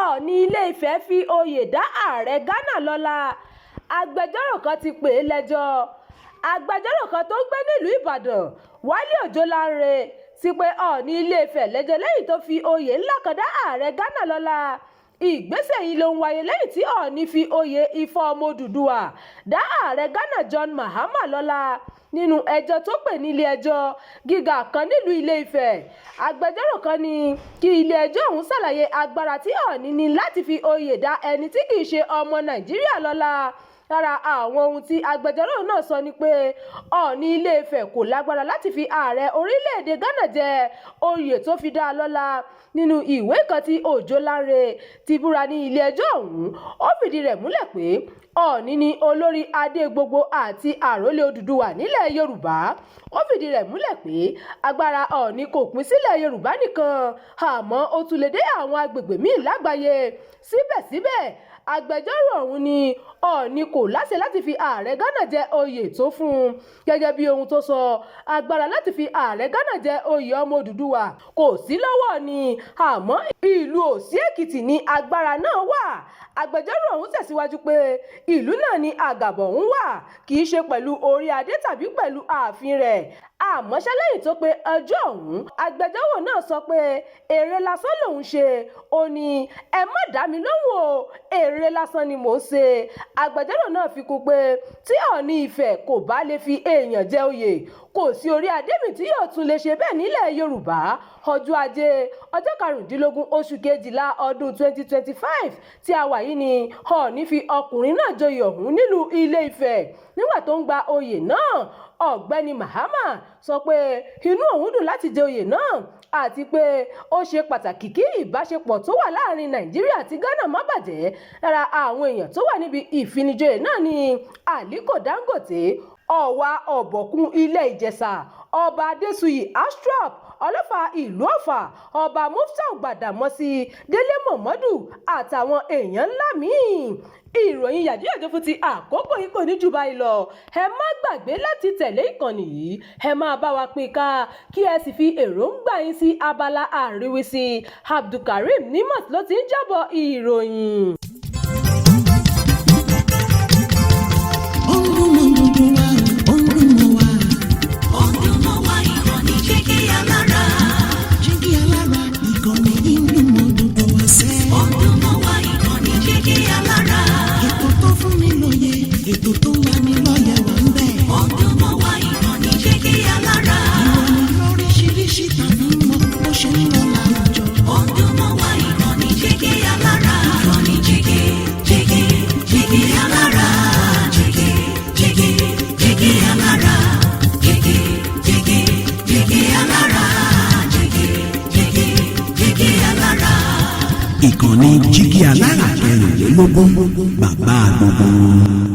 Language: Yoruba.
Ọọ̀ni Ilé-Ifẹ̀ fi oyè dá ààrẹ Ghana lọ́lá, agbẹjọ́rò kan ti pè é lẹ́jọ́. Agbẹjọ́rò kan tó ń gbé nílùú Ìbàdàn, Wálé Òjó Lánrẹ, ti pe Ọọ̀ni Ilé-Ifẹ̀ lẹ́jọ́ lẹ́yìn tó fi oyè ńlá kan dá ààrẹ Ghana lọ́lá. Ìgbésẹ̀ yìí ló ń wáyé lẹ́yìn tí Ọọ̀ni fi oyè Ifọ̀ ọmọ Odùduwà dá ààrẹ Ghana John Mahama lọ́lá nínú ẹjọ́ tó pè nílé-ẹjọ́ gíga kan nílùú Ilé-Ifẹ̀. Agbẹjọ́rò kan ní kí ilé-ẹjọ́ ọ̀hún ṣàlàyé agbára tí Ọọ̀ni ní láti fi oyè dá ẹni tí kì í ṣe ọmọ Nàìjíríà lọ́lá. Lára àwọn ohun tí agbẹjọ́rò náà sọ ni pé Ọọ̀ni Ilé-Ifẹ̀ kò lágbára láti fi ààrẹ orílẹ̀-èdè Ghana jẹ oyè tó fi dá a lọ́lá. Nínú ìwé kan tí Òjó Lánrẹ ti búra ní ilé-ẹjọ́ ọ̀hún, ó fìdí rẹ̀ múlẹ̀ pé Ọọ̀ni ni olórí adé gbogbo àti àrólé Odùduwà nílẹ̀ Yorùbá. Ó fìdí rẹ̀ múlẹ̀ pé agbára Ọọ̀ni kò pín sílẹ̀ Yorùbá nìkan, àmọ́ ó tún lè dé àwọn agbègbè míì lágbàáyé. Síbẹ̀síbẹ̀, agbẹjọ́rò ọ̀hún ní Ọọ̀ni kò láṣẹ láti fi ààrẹ Ghana jẹ oyè tó fún un. Gẹ́gẹ́ bí ohun tó sọ, agbára láti fi ààrẹ Ghana jẹ oyè ọmọ Odùduwà kò sí lọ́wọ́ Ọọ̀ni, àmọ́ ìlú Òsì Èkìtì ni agbára náà wà. Agbẹjọ́rò ọ̀hún tẹ̀síwájú pé ìlú náà ni àgàbọ̀ ọ̀hún wà, kì í ṣe pẹ̀lú orí adé tàbí pẹ̀lú ààfin rẹ̀. Àmọ́ ṣá, lẹ́yìn tó pe ẹjọ́ ọ̀hún, agbẹjọ́rò náà sọ pé eré lásán lòún ṣe. Ó ní, "Ẹ má dá mi lóhùn o, eré lásán ni mò ń ṣe." Agbẹjọ́rò náà fi kún pé tí Ọọ̀ni Ifẹ̀ kò bá lè fi èèyàn jẹ oyè, kò sí orí adé míì tí yóò tún lè ṣe bẹ́ẹ̀ nílẹ̀ Yorùbá. Ọjọ́ Ajé, ọjọ́ 15 oṣù kejìlá ọdún 2025 tí a wà yìí ni Ọọ̀ni fi ọkùnrin náà joyè ọ̀hún nílùú Ilé-Ifẹ̀. Nígbà tó ń gba oyè náà, Ọ̀gbẹ́ni Mahama sọ pé inú òun dùn láti jẹ oyè náà àti pé ó ṣe pàtàkì kí ìbáṣepọ̀ tó wà láàrin Nàìjíríà àti Ghana má bàjẹ́. Lára àwọn èèyàn tó wà níbi ìfinijoyè náà ni Aliko Dangote, Ọ̀wá Ọ̀bọ̀kún Ilé Ìjẹ̀ṣà, Ọba Adésùyí Haastrup, Ọlọ́fà ìlú Ọ̀fà, Ọba Muftau Gbàdàmọ́sí, Délé Momodu àtàwọn èèyàn ńlá míì. Ìròyìn yàjóyàjó fún ti àkókò yìí kò ní jù báyìí lọ. Ẹ má gbàgbé láti tẹ̀lé ìkànnì yìí, ẹ máa bá wa pín ká, kí ẹ sì fi èròǹgbà yín sí abala àríwísí. Abdulkareem Nimat ló ti ń jábọ̀ ìròyìn. Ó ń dún mọ́ gbogbo wa, ó ń dún mọ́ wa. Ó ń dún mọ́ wa, ìkànnì Jígí Alára. Jígí Alára, ìkànnì yìí ń dún mọ́ gbogbo wa sẹ́. Ó ń dún mọ́ wa, ìkànnì Jígí Alára. Ètò tó fún ni lóye, ètò tó ń lani lọ́yẹ̀ wà ń bẹ̀. Ó ń dún mọ́ wa, ìkànnì Jígí Alára. Ìròyìn lóríṣiríṣi tàbí mọ́ bó ṣe ń lọ láwùjọ. Ó ń dún mọ́ wa, ìkànnì Jígí Alára. Ìkànnì Jígí, Jígí, Jígí Alára. Jígí, Jígí, Jígí Alára. Jígí, Jígí, Jígí Alára. Jígí, Jígí, Jígí Alára. Ìkànnì Jígí Alára 24, bàbá gbogbo wọn.